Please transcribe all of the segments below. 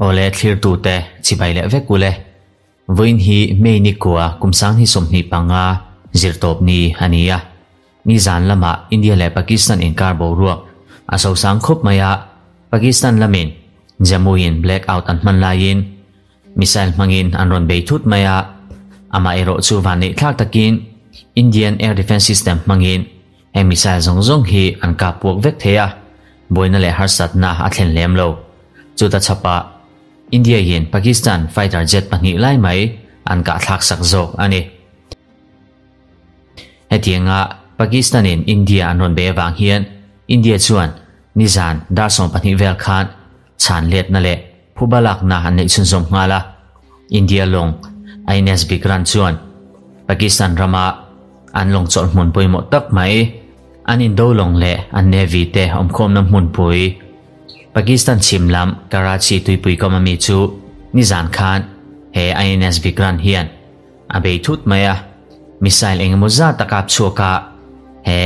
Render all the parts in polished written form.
Awle thlirtute chibai leh vek ule. Vawiin hi May ni kua kum sang hi 25 zirtawp ni a ni a. Nizan lamah India leh Pakistan inkar boruak a sosang khawp mai a, Pakistan lamin Jammu in black out an hman laiin missile hmangin an rawn bei thut mai a, amaherawh chu vanneih thlak takin Indian Air Defence System hmangin heng missile zawng zawng hi an kap puak vek thei a, buaina leh harsatna a thlen lem lo. Chuta chhapah India in Pakistan fighter jet pahnih lai mai an kah thlak sak zawk a ni. Hetianga Pakistan in India an rawn bei avang hian India chuan nizan dar 12 vel khan chhan letna leh phuba lakna an neih chhunzawm nghal a. India lawng INS Vikrant chuan Pakistan rama an lawng chawlh hmun pawimawh tak mai an indo lawng leh an navy te awmkhawmna hmunpui Pakistan chhim lam Karachi tuipui kam ami chu nizan khan he INS Vikrant hian a bei thut mai a, missile engemaw zat a kap chhuak a, he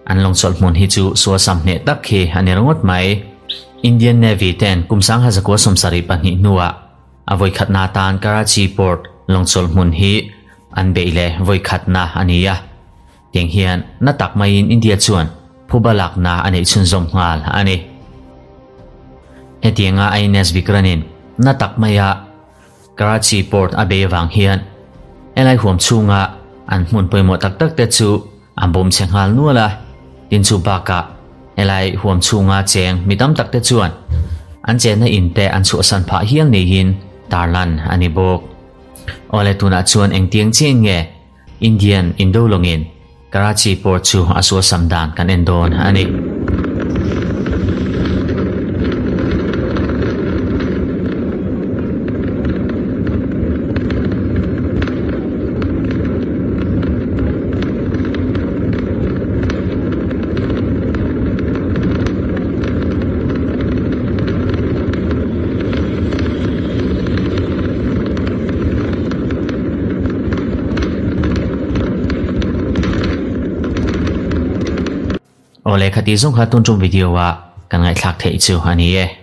an lawng chawlh hmun hi chu sual sam hneh tak hi a ni ringawt mai. Indian Navy ten kum 1972 hnuah a vawi khatna atan Karachi Port lawng chawlh hmun hi an beih leh vawi khatna a ni a, tiang hian na tak maiin India chuan phuba lakna a neih chhunzawm nghal a ni. Hetianga INS Vikranin na tak maia Karachi Port a bei avang hian helai huam chhunga an hmun pawimawh tak tak te chu an bawm chhe nghal nual a, tin chu bakah helai huam chhunga cheng mi tam tak te chuan an chenna in te an chhuahsan phah hial niin tarlan a ni bawk. Awle tunah chuan engtiang chiah nge Indian indo lawngin Karachi Port chu a sualsam dan kan en dawn a ni. Awle khati zawng kha tun tum video a kan ngaihthlak theih chu a ni e.